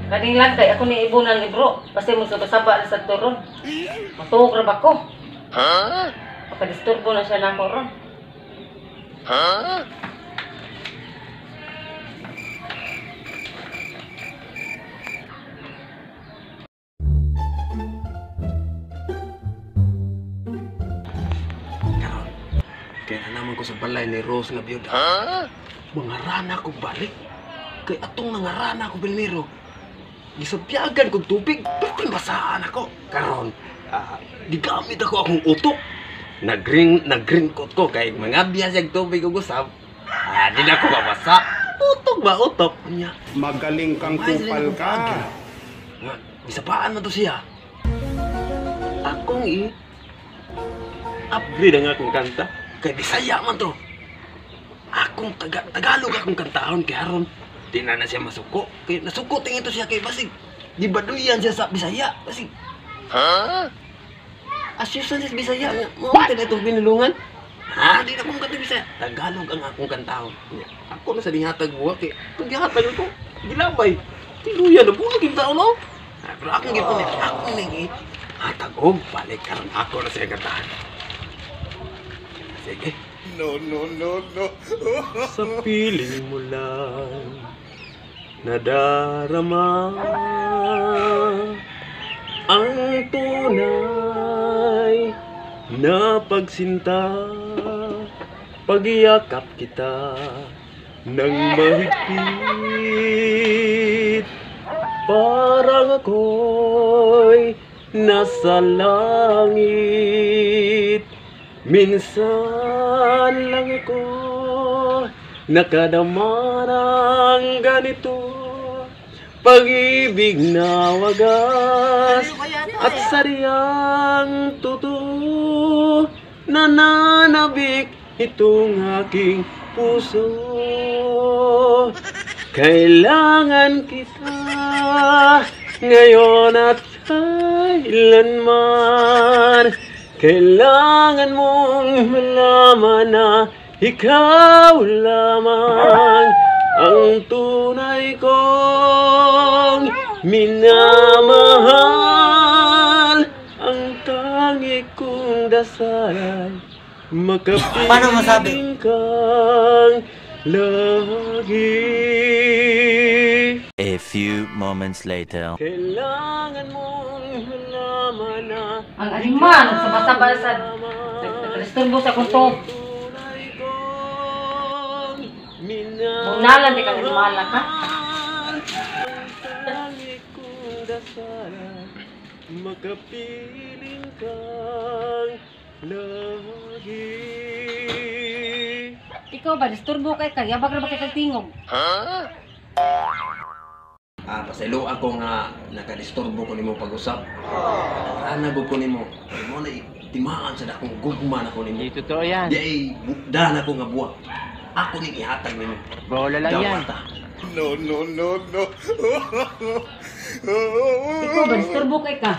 Kaning lang kay ako ni ibunan libro. Basta mo sabasaba na sa turon. Matuog ra ba ko? Huh? Makadisturbo na siya nako ron. Huh? Karon, kaya na naman ko sa balay ni Rose nga biyuda. Huh? Mangarana ko balik. Kay atong nangarana ko Belmiro. Gisabyagan kog tubig, perting basaan ako. Karon, gigamit ako akong utok. Nag-green coat ko kay mga biyas tubig ug usab. Di na ko mabasa. Utok ba utok niya? Magaling kang Kumain sila kupal ng ka. pagi. Nga, gisapaan man to siya. Akong i upgrade ang akong kanta. Kay Bisaya man to. Akong Tagalog akong kantahon kay aron di na na siya masuko. Kay nasuko tingin to siya kay basig. Di baduyan siya sa Bisaya. Basig. Huh? Asyusan siya sa Bisaya. Mao man itong binulungan. Ha, di na akong kanta Bisaya. Tagalog ang akong kantahon. Ako na sa dihatag buwa kay itong gihatag ko. Gilabay. Tiluyan na bulag yung tao no. Pero akong gipon akong ning hatag og balik karon ako na siya kantahan. Sige. No, no, no, no. Sa piling mo lang nadarama ang tunay na pagsinta, pagyakap kita ng mahigpit, parang ako'y nasa langit. Minsan lang ako nakadama ng ganito, pag-ibig na wagas at sadyang totoo, nananabik itong aking puso. Kailangan kita ngayon at kailanman. Kailangan mong malaman na ikaw lamang ang tunay kong minamahal. Ang tangi kong dasal ay makapiling Paano masabi? kang lagi. A few moments later. Kailangan mong malaman na Ang animal, nagsabasaba sa nagdisturbo sa akong tuog. Bunalan di kang animala ka. Makapiling kang lagi. Ikaw ba disturbo kay ka? Yabag ra ba kay kag tingog? Huh? Pasaylo ako nga nakadisturbo ko nimo pag-usap. Nangarana ko nimo. Mo na timaan sa dakong gugma na ko nimo. Di totoo yan. Di ay bukda na ko nga buwa. Ako ning ihatag nimo. Bola lang yan. Dawata. No, no, no, no. Ikaw ba disturbo kay ka?